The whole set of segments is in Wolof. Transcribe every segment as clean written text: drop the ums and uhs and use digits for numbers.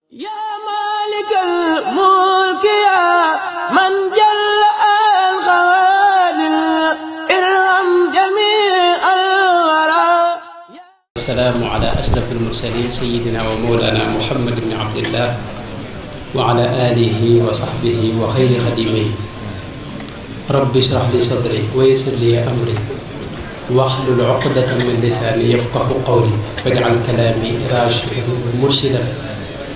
yaa maalikal mulki yaa man jalla al xawaadir irham jamii al waraa. assalaamu ala ashrafil mursaliin sayyidina wa mawlaana Muhammad ibn Abdillah wa ala aalihi wa sahbihi wa xayri xadimihi. rabbi shrah li sadri wa yassir li amri wahlul uqdatan min lisaani yafqahu qawli waj'al kalaami raashidan murshidan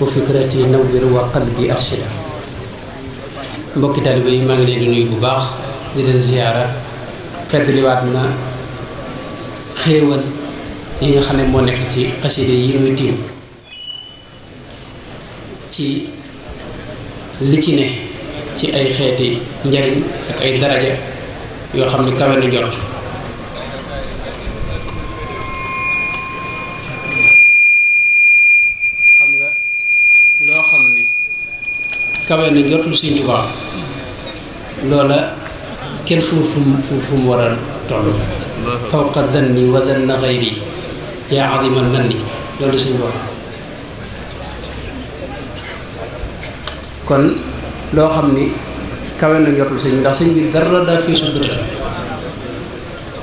wa fikrati nawwir wa qalbi arshida. mbokki taalibe yi maa ngi leen di nuyu bu baax di leen ziyaara feddliwaat na xéewal yi nga xam ne moo nekk ci xaside yi ñuy tiim ci li ci ne ci ay xeeti njariñ ak ay daraja yoo xam ne kawe na jot. kawe na jotul Sëriñ Tuubaa loola kenn fu mu war a toll. fawqa danni wa danna xayri yaa adiman manni loolu Sëriñ Tuubaa kon loo xam ni kawe na jotul sëñ bi ndax sëñ bi dara daa fii su bëtal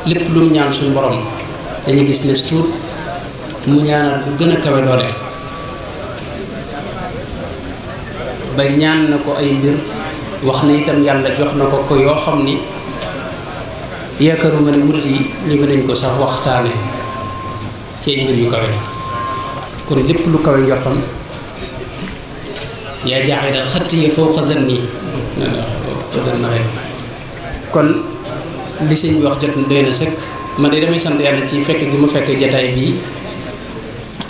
lépp lu mu ñaan suñu borom dañuy gis ne tuut mu ñaanal bu gën a kawe doole ba ñaan na ko ay mbir wax na itam yàlla jox na ko yoo xam ni yaakaaruma ne murit yi ñi nañ ko sax waxtaane ci ay mbir yu kawe. kon lépp lu kawe njortam yaa jaaxidal xatti ya fawqa danni kon li sëñ bi wax jot doy na sëkk. man de damay sant yàlla ci fekk gi ma fekk jataay bii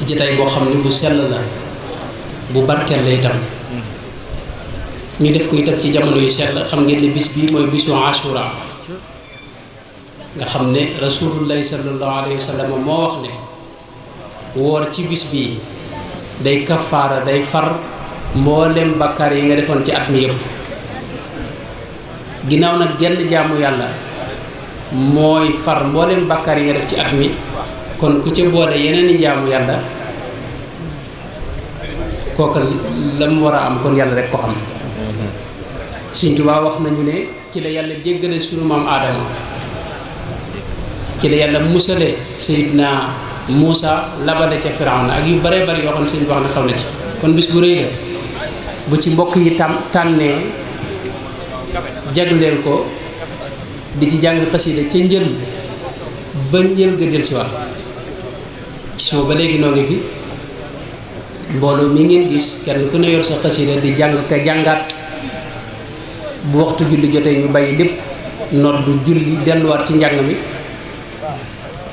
jataay boo xam ne bu sell la bu barkeel la itam ñu def ko itam ci jamono yu sell. xam ngeen ne bis bii mooy bisu Ashura nga xam ne rasulullahi sallallahu alayhi wa sallam moo wax ne woor ci bis bii day kafaara day far mboolem bakkaar yi nga defoon ci at mi yëpp. ginnaaw nag genn jaamu yàlla mooy far mboolem bakkaar yi nga def ci at mi kon ku ca boole yeneen i jaamu yàlla kooka la mu war a am kon yàlla rek ko xam. Sëriñ Tuubaa wax nañu ne ci la yàlla jéggale sunu maam Aadama ci la yàlla musale Seydina Muusa labale ca Firawna ak yu bare bari yoo xam ne sëñ bi wax na xaw na ci. kon bis bu rëy la bu ci mbokk yi tànnee jagleel ko di ci jàng xasida ca njël ba njël ga del si waat ci soo ba léegi noo ngi fi mbooloo mi ngeen gis kenn ku ne yor sa xasida di jàng ka jàngaat bu waxtu julli jotee ñu bàyyi lépp noddu julli delluwaat ci njàng mi.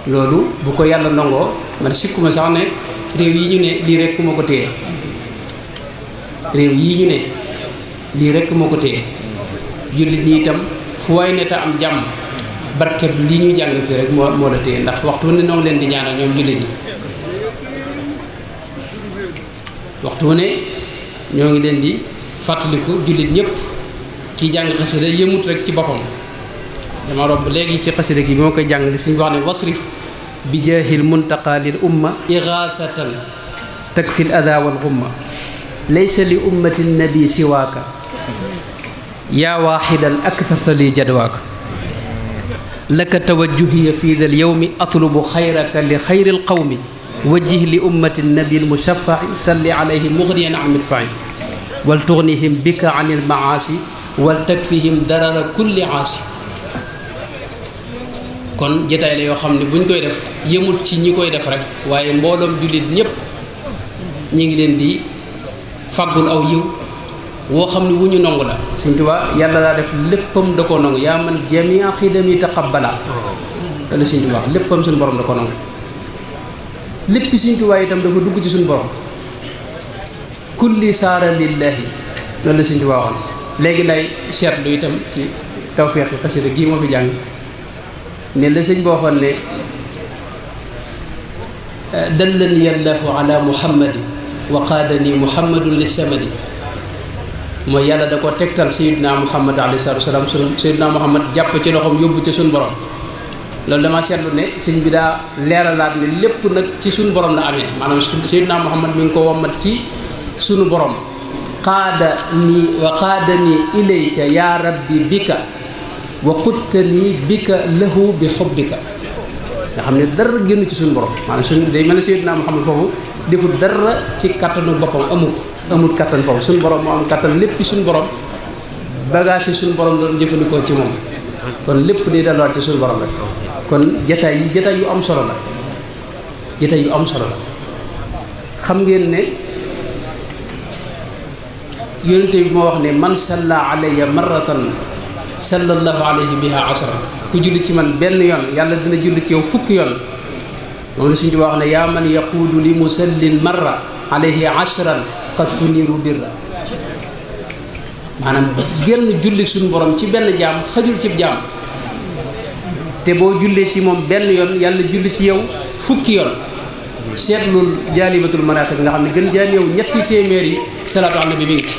loolu bu ko yàlla nangoo man sikkuma sax ne réew yi ñu ne lii rekk moo ko téye réew yii ñu ne lii rekk moo ko téye jullit ñi itam fu waay ne te am jàmm barkeb lii ñu jàng fii rek moo la téye ndax waxtu ne ñoo leen di ñaanal ñoom jullit ñi waxtu ne ñoo ngi leen di fàttaliku jullit ñëpp kii jàng xasida yëmut rek ci boppam. dama romb léegi ci xasida gi bi ma koy jàng li suñu wax ne wasrif bi jaahil muntaqa lil umma igaasatan takfil ada wal xumma laysa li ummati nabi siwaaka yaa waaxidan akthasa li jadwaaka laka tawajjuhiya fi dal yowmi atlubu xayraka li xayri lqawmi wajjih li ummati nabi lmushafai salli alayhi mugniyan an midfai wal tugnihim bika an ilmaasi wal takfihim darara kulli aasi. kon jotaay la yoo xam ne buñ koy def yëmut ci ñi koy def rek waaye mbooloom jullit ñëpp ñi ngi leen di faggul aw yiw woo xam ne wu ñu nangu la. Sëriñ Tuubaa yàlla daa def léppam da koo nangu yaa man jamia xidami taqabbala la Sëriñ Tuubaa léppam suñu borom da ko nangu. léppi Sëriñ Tuubaa itam dafa dugg ci suñu borom kulli saara lillahi loolu la Sëriñ Tuubaa waxoon. léegi lay seetlu itam ci tawfeexi xasida gii moo fi jàng ne la sëñ boo waxoon ne dallani allahu ala muhammadi wa qaadani muhammadun li samadi mooy yàlla da ko tegtal sayidna muhammad alayhi salaatu wasalaam sayidna muhammad jàpp ci loxoom yóbbu ci suñu borom. loolu dama seetlu ne sëñ bi daa leeralaat ne lépp nag ci suñu borom la amee maanaam sayidna muhammad mi ngi ko wommat ci sunu borom qaadani wa qaadani ilayka ya rabbi bika wa quttani bika lahu bi xubbika nga xam ne dara génn ci suñu borom maanaam suñu day mel ne Seydina Muhammad foofu deful dara ci kattanu boppam amul kattan foofu suñu borom moo am kattan lépp suñu borom bagage yi suñu borom doon jëfandikoo ci moom kon lépp day delluwaat ci suñu borom rek kon jataay yu am solo la jataay yu am solo la xam ngeen ne yonente bi moo wax ne man salla alayya marratan sallallahu alayhi biha asra ku julli ci man benn yoon yàlla dina julli ci yow fukki yoon moom la suñu di wax ne yaa man yaquudu li musallin marra alayhi ashran qad tuniru birra maanaam genn julli suñu borom ci benn jaam xajul ci jaam te boo jullee ci moom benn yoon yàlla julli ci yow fukki yoon seetlul jaalibatul maraqib nga xam ne gën jaa néew ñetti téeméeri salaatu ala nabi bi ngi ci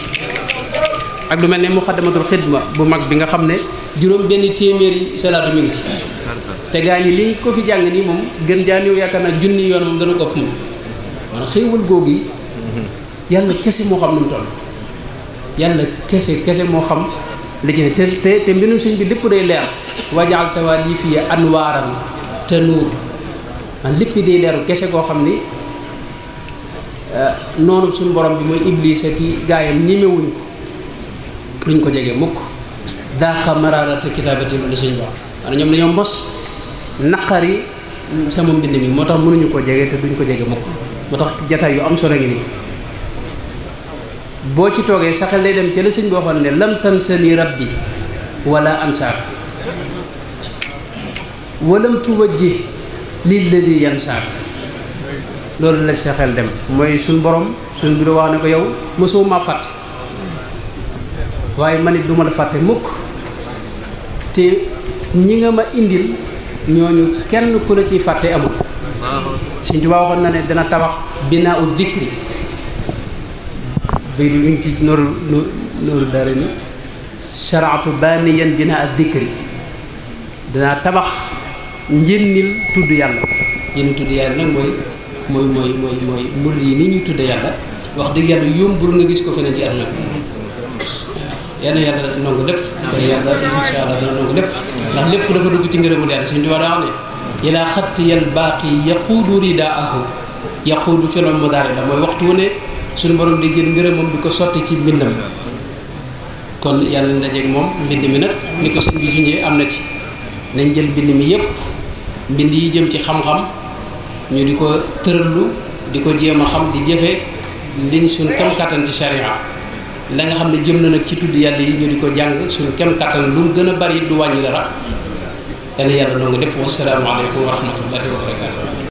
ak lu mel ne muxaddamatul xidma bu mag bi nga xam ne juróom benn téeméeri salaatu mi ngi ci te gaa ñi liñ ko fi jàng nii moom gën jaa néew yaakaar naa junni yoon moom dana ko ëpp moom maanaam xéewal googu yi yàlla kese moo xam nu mu toll yàlla kese moo xam li ci ne te mbinum sëñ bi lépp day leer wajaal tawaali fii anwaaran te nuur man lépp day leeru kese koo xam ni noonu suñu borom bi mooy iblis ak i gaayam ñemewuñ ko duñ ko jege mukk daaqa mararata kitaabati la sëñ bi wax maanaam ñoom dañoo mos naqari sama mbind mi moo tax mënuñu ko jege te duñ ko jege mukk moo tax jataay yu am solo ngi nii boo ci toogee sa xel day dem ca la sëñ bi waxoon ne lam tansani rabbi wala ansaak walam tuwajjih lilladi yansaak loolu la sa xel dem mooy suñ borom suñ bi da wax ne ko yow mosoo ma fàtte waaye man it duma la fàtte mukk te ñi nga ma indil ñooñu kenn ku la ciy fàtte amul Sëñ Tuubaa waxoon na ne dana tabax binaa u dikri bay bi ngi ci nooru dara ni sharaatu baaniyan binaa a dikri danaa tabax njënnil tudd yàlla njënnil tudd yàlla nag mooy murid yi ni ñuy tudde yàlla wax dëgg yàlla yombul nga gis ko feneen ci àdduna bi yàlla nangu lépp te yàlla insha Allah dana nangu lépp ndax lépp dafa dugg ci ngërëmul yàlla Sëñ Tuubaa daa wax ne ilaa xattiyal baaqi yaquudu ridaahu yaquudu fil mudaari la mooy waxtu wu ne suñu borom di jël ngërëmam di ko sotti ci mbindam kon yàlla na dajeeg moom mbind mi nag ni ko sëñ bi junjee am na ci nañ jël mbind mi yépp mbind yi jëm ci xam-xam ñu di ko tërallu di ko jéem a xam di jëfe liñ suñ kem kattan ci sharia la nga xam ne jëm na nag ci tudd yàlla yi ñu di ko jàng suñ kem kattan lu mu gën a bari du wàññi dara yàlla yàlla noo nga lépp wasalaamu aleykum wa rahmatullahi wa barakatu